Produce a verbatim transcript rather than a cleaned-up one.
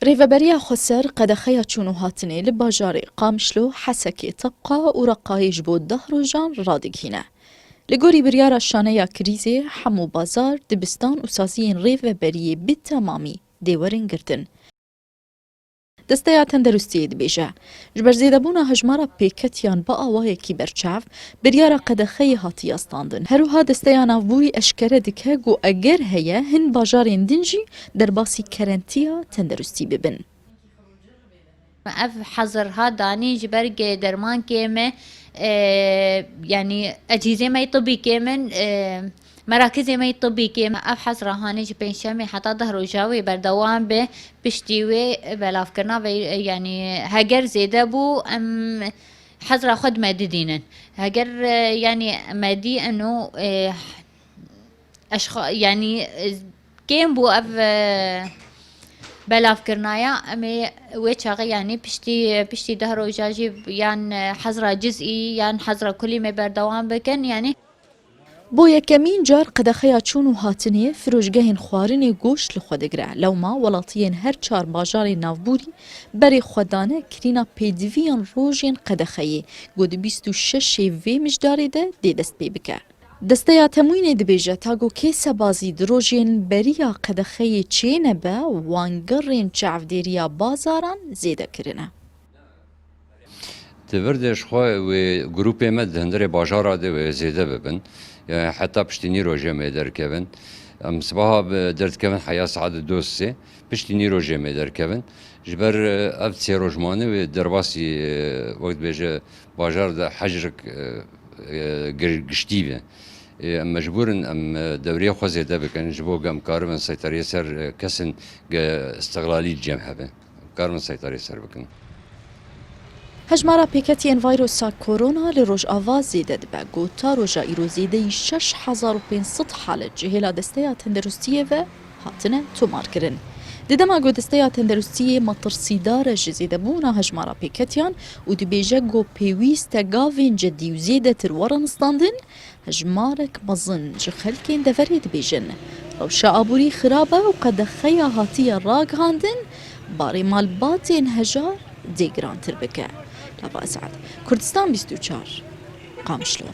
Rêveberiya Xweser qedexeya çûn û hatinê li bajarê Qamişlo, Hesekê, Tebqa û Reqayê ji bo deh rojan radigihîne. Li gorî biryara şaneya krîzê, hemû bazar, dibistan û saziyên rêveberiyê bi temamî dê werin girtin. Desteya Tenderustiyê dibêje, ji ber zêdebûna hejmara pêketiyan bi awayekî berçav, biryara qedexeyê hatiye standin. Her wiha Desteya Navbûrî eşkere dike ku eger heye, hin bajarên din jî derbasî kerentiya tenderustî bibin. Ev hezir ha danî ji ber dermankê me, e, yanî ecîzê me yê tibî kêm in, e, merakizê me yê tibî kêm. Ev hezra hanê ji pêncşemê heta deh roja wê berdewam be, piştî wê belavkirina ve, yanî heger zêde bû, em hezra xwe di me didînin. Heger, e, yanî me dî eno, e, eşxa-, yanî, e, kêm bû ev, e, belavkirinaya. Em ê wê çaxê, yanî piştî, piştî deh roja jî yan, e, hezra cizî yan hezra kulî me berdewam bikin, yanî. Bo yekemîn car qedexeya çûn û hatinê, firojgehên xwarinê goşt li xwe digire. Lewma welatiyên her çar bajarên navbûrî berê xwe dane kirîna pêdiviyên rojên qedexeyê, ku di bîst û şeşê vê mijdarê de dê dest pê bike. Desteya Temwînê dibêje, ta ku kêsebazî di rojên beriya qedexeyê çênebe, wan gerên çavdêriya bazaran zêde kirine. Di vir de ji xwe wê grûpê me di hundirê bajara de wê zêde bibin. Yanî heta piştî nî rojê me derkevin. Em sibaha bi-, derdikevin heya saet du sê, piştî nî rojê me derkevin. Ji ber, e, ev sê roj mane wê derbasî, e, wek dibêje bajar de hecrik, e, e, gir-, giştî be. E, em mecbûr in em, e, dewriya xwe zêde bikin, ji bo ku em karibin seyteriyê ser, e, kesên ge-, îstiqlalî cem hebe. Em karibin seyteriyê ser bikin. Hejmara pêketiyên vayrosa korona li Rojava zêde dibe. Ku ta roja îro zêdeyî şeş hezar û pênc sed halet ji hêla Desteya Tenderustiyê ve hatine tomarkirin. Di dema ku Desteya Tenderustiyê metirsîdar e ji zêdebûna hejmara pêketiyan û dibêje ku pêwîst e gavên cedî û zêdetir werin standin, hejmarek mezin ji xelkên deverê dibêjin, rewşa aborî xirab e û qedexeya hatiye ragihandin, barê malbatên hejar dê girantir bike. Lava Esad, Kurdistan bîst û çar, Qamişlo.